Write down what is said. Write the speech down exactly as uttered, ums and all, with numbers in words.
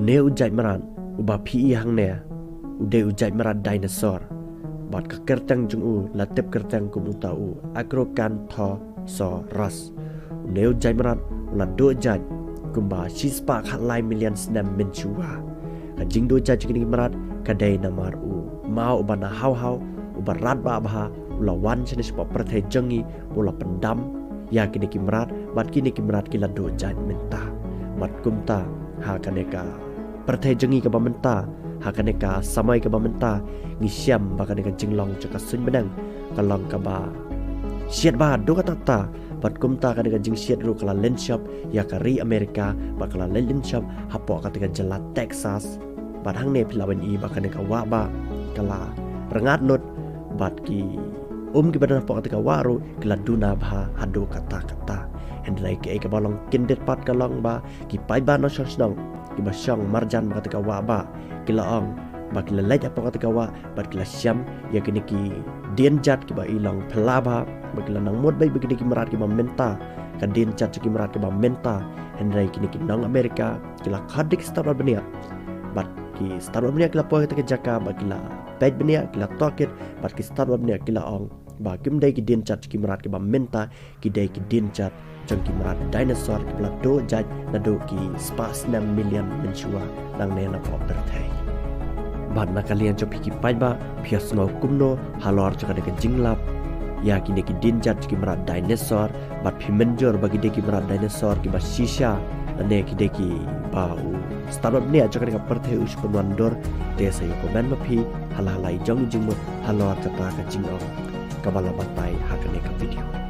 Une u jait mrad uba phi i hangne u dei u jait mrad dinosaur. Bad ka kyrteng jong u la tip kyrteng kum uta u Acrocanthosaurus. Une u jait mrad u la duh jait kumba shispah khatlai million snem mynshuwa. Ka jingduh jait jong kine ki mrad ka dei namar u maw uba na haw haw, uba rat bha bha, u la wan shane shapoh pyrthei jong ngi, u la pyndam ïa kine ki mrad, bad kine ki mrad ki la duh jait mynta. Bad kumta ha kane ka pyrthei jong ngi kaba mynta, ha kane ka samoi kaba mynta, ngi shem ba kane ka jinglong jong ka suiñ bneng ka long kaba shiat bha haduh katta katta. Bad kumta kane ka jingshiat ruh ka la lynshop ïa ka ri America, bad ka la lynshop hapoh kata ka jylla Texas. Bad hangne phi lah ban i ba kane ka wah bah ka la rngat lut, bad ki um kiba don hapoh kata ka wah ruh ki la duna bha haduh katta katta. Hynrei kaei kaba long kyndit pat ka long ba ki paidbah nongshong shnong kiba shong marjan bad kata ka wah bah ki la ong ba ki la leit hapoh kata ka wah bad ki la shem ïa kine ki dienjat kiba i long phylla bha, bad ki la nang mut beit ba kine ki mrad kiba mynta, ka dienjat jong ki mrad kiba mynta. Hynrei kine ki nong America ki la khot da ki stad bad bniah. Bad ki stad bad bniah ki la poi ha kata ka jaka bad ki la peit bniah, ki la tohkit, bad ki stad bad bniah ki la ong ba kim dei ki dienjat jong ki mrad kiba mynta, ki dei ki dienjat jong ki mrad dinosaur kiba la duh jait naduh ki spah snem million mynshuwa nangne napoh pyrthei. Bad na ka liang jong phi ki paidbah, phi ïohsngew kumno halor jong kane ka jinglap ïa kine ki dienjat jong ki mrad dinosaur, bad phi mynjur ba ki dei ki mrad dinosaur kiba shisha lane ki dei kiba u stad bad bniah jong kane ka pyrthei u shu pynwandur? Te sa ïoh comment ma phi ha la ka jong i jingmut halor kata ka jingong kaba la batai ha kane ka video.